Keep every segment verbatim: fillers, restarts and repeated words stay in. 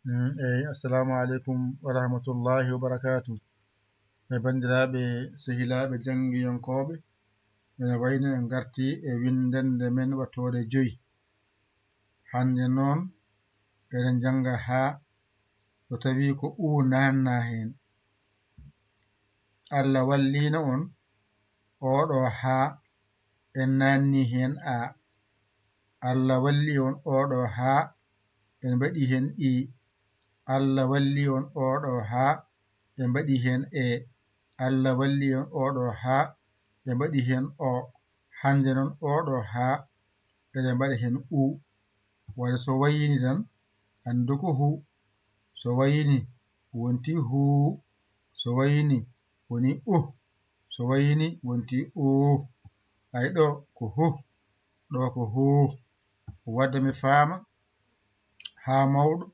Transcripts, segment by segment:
Mm, eyi, assalamu aleykum wa rahmatullahi wa barakaatu. E banndiraaɓe, sehilaaɓe, janngiyankooɓe, ene wayno en ngartii e winndannde men wattoore joyi. Hannde noon, eɗen njannga haa so tawii ko uu naannaa heen. Alla walliino on, ooɗoo haa en naannii heen aa. Alla wallii on ooɗoo haa en mbaɗii heen ii. Alla wallii on ooɗoo haa en mbaɗii heen ee. Alla wallii on ooɗoo haa en mbaɗii heen oo. Hannde noon ooɗoo haa eɗen mbaɗa heen uu. Walla so wayini tan, anndu ko huu. So wayini, wonti huu. So wayini, woni uh. So wayini, wonti uu. Ay ɗo ko huh, ɗo ko huu. Wadde mi faama, haa mawɗo,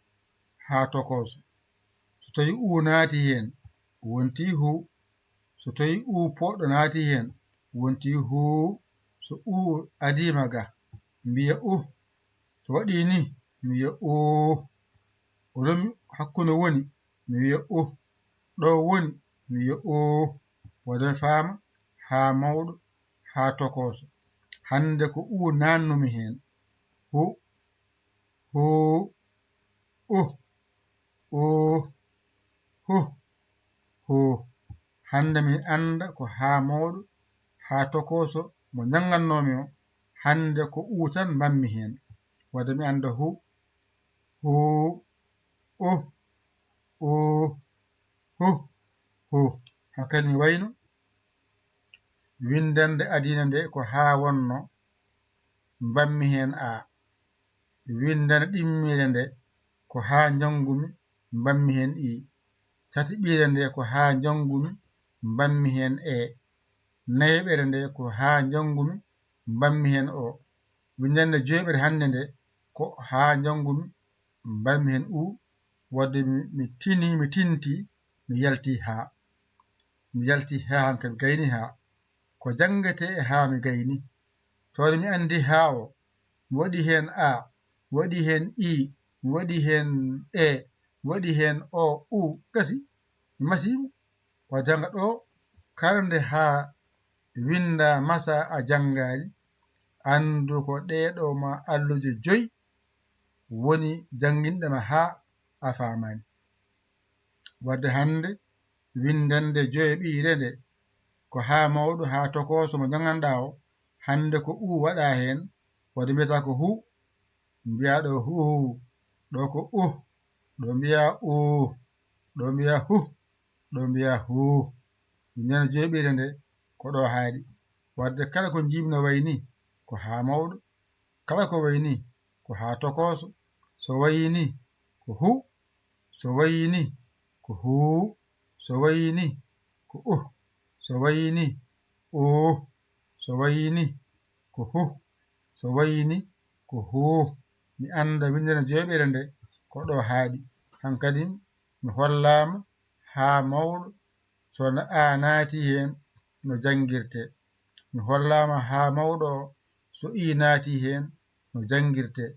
haa tokooso. So tawii uu naati heen, wonti huu. So tawii uu pooɗɗo naati heen, wonti huu. So uu adiima ga, mbiya uh. So waɗii ni, mi wiya uh. Oɗon hakkunde woni, mi wiya uh. Ɗo woni, mi wiya uh. Wadde mi faama, haa mawɗo, haa tokooso. Hannde ko uu naannumi heen. Hu, huu, uh, uh, huh, huu. Hannde mi annda ko haa mawɗo, haa tokooso mo njanngannoomi o. Hannde ko uu tan mbaɗmi heen. Wadde mi annda hu, huu, uh, uu, huh, huu. Hankadi mi wayno winndannde adiina nde ko haa wonno, mbaɗmi heen aa. Winndannde ɗimmiire nde ko haa njanngumi, mbaɗmi heen ii. Tataɓiire nde ko haa njanngumi, mbaɗmi heen ee. Nayaɓere nde ko haa njanngumi, mbaɗmi heen oo. Winndannde joyaɓere hannde nde ko haa njanngumi, mbaɗmi heen uu. Wadde mi, mi tinii, mi tintii, mi yaltii haa. Mi yaltii haa hankadi mi gaynii haa. Ko janngetee e haa mi gaynii. Tawde mi anndii haa o, mi waɗii heen aa, mi waɗii heen ii, mi waɗii heen ee, mi waɗii heen oo, uu, gasi, mi masii mo. Wa jannga ɗo, kala nde haa winndaa masaa a janngaali, anndu ko ɗee ɗoo maa alluuje joyi woni jannginɗe ma haa a faamaani. Wadde hannde, winndannde joyaɓiire nde, ko haa mawɗo, haa tokooso mo njannganɗaa o, hannde ko uu waɗaa heen, wadde mbiyataa ko huu, mbiyaa ɗo huu, ɗo ko uh, ɗo mbiyaa uu, ɗo mbiyaa huh, ɗo mbiyaa huu. Winndannde joyaɓiire nde, ko ɗo haaɗi. Wadde kala ko njiimi no wayi nii, ko haa mawɗo, kala ko wayi nii, ko haa tokooso. So wayi nii, ko hu. So wayi nii, ko huu. So wayi nii, ko uh. So wayi nii, uu. So wayi nii, ko huh. So wayi nii, ko huu. Mi annda winndannde joyaɓiire nde, ko ɗo haaɗi. Hankadi mi hollaama haa mawɗo, so na-, aa naati heen, no janngirtee. Mi hollaama haa mawɗo o, so ii naati heen, no janngirtee.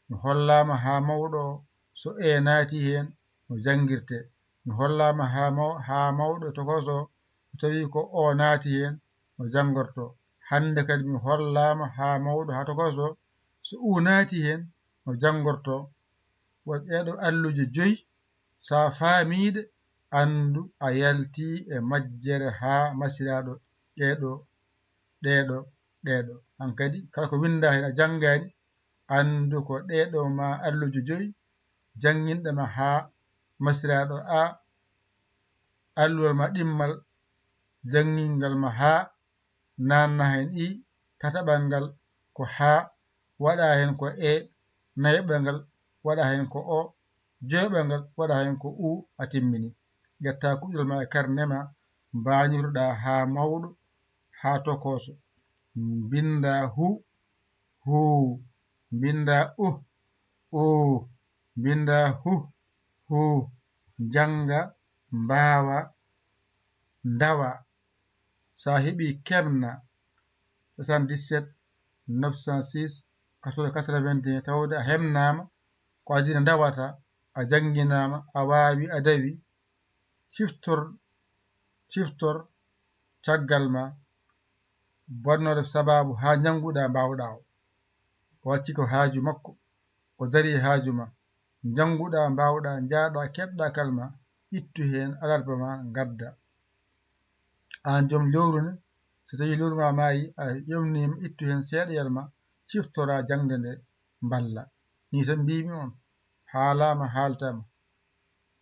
Mi hollaama haa mawɗo o, so ee naati heen, no janngirtee. Mi hollaama haa maw-, haa mawɗo e tokooso o, so tawii ko oo naati heen, no janngortoo. Hannde kadi mi hollaama haa mawɗo, haa tokooso o, so uu naati heen, no janngortoo. Wa ɗee ɗoo alluuje joyi, so a faamii ɗe, anndu a yaltii e majjere haa masiraaɗo ɗee ɗoo, ɗee ɗoo, ɗee ɗoo. Hankadi, kala ko winndaa heen a janngaani, anndu ko ɗee ɗoo maa alluuje joyi, jannginɗe ma haa masiraaɗo aa, alluwal ma ɗimmal, janngingal ma haa, naanna heen ii, tataɓal ngal ko haa, waɗa heen ko ee, nayaɓal ngal waɗa heen ko oo, joyaɓal ngal waɗa heen ko uu, a timmini. Ƴetta kuɗol ma e karne ma, mbañiruɗaa haa mawɗo, haa tokooso. Mbinndaa hu, huu. Mbinndaa uh, uu. Mbinndaa huh, huu. Njannga, mbaawa, ndawa. So a heɓii keɓna soixante-dix-sept neuf cent six quatre-vingt-un, tawde a heɓnaama, ko adii na ndawata, a jannginaama, a waawi, a dawi, ciftor, ciftor caggal ma, bonnore sabaabu haa njannguɗaa mbaawɗaa o. O acci ko haaju makko, o darii haaju ma. Njannguɗaa mbaawɗaa, njaaɗaa keɓɗaa kalma, ittu heen alarba ma ngadda. Aan joom lewru ne, so tawii lewru ma maayi, a yewniima, ittu heen seeɗa yalma, ciftora jaŋde nde, mballa. Nii tan mbiimi on, haalaama, haaltaama.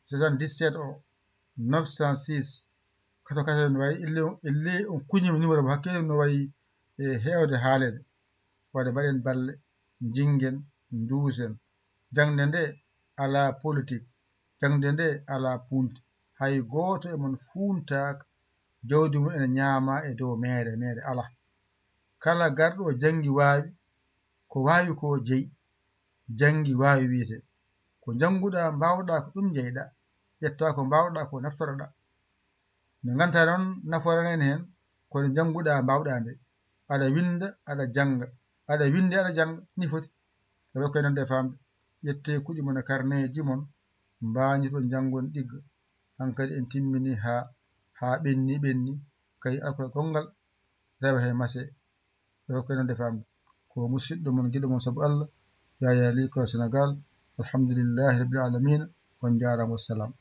Soixante-dix-sept o, neuf cent six, kato kato no wayi, elle, elle on kuñiima numéro mo hakke no wayi e heewde haaleede. Waɗde mbaɗen balle, njinngen, nduusen. Jaŋde nde alaa politik, jaŋde nde alaa puunti. Hay gooto e mon fuuntaaka, jawdi mum ene ñaamaa e dow meere, meere alaa. Kala garɗo o janngi waawi, ko waawi ko jeyi, janngi waawi wiyetee. Ko njannguɗaa, mbaawɗaa ko ɗum njeyɗaa, ƴettaa ko mbaawɗaa ko naftoroɗaa. Nde ngannduɗaa noon nafoore nene heen, ko nde njannguɗaa mbaawɗaa nde. Aɗa winnda, aɗa jannga, aɗa winnda, aɗa jannga, ni foti. Rokkoy noon de faamde, ƴettee kuɗi mon e karneeji mon, mbaañoton njanngon ɗigga. Hankadi en timmini haa, haa ɓenni, ɓenni, kay alkol gonngal, rewa he mase. Rokkoy noon de faamde, ko musiɗɗo mon, giɗo mon sabu Allah, Yaya Ly ko Sénégal. Alhamdulillahi Rabbil Alamina. On njaaraama, wassalam.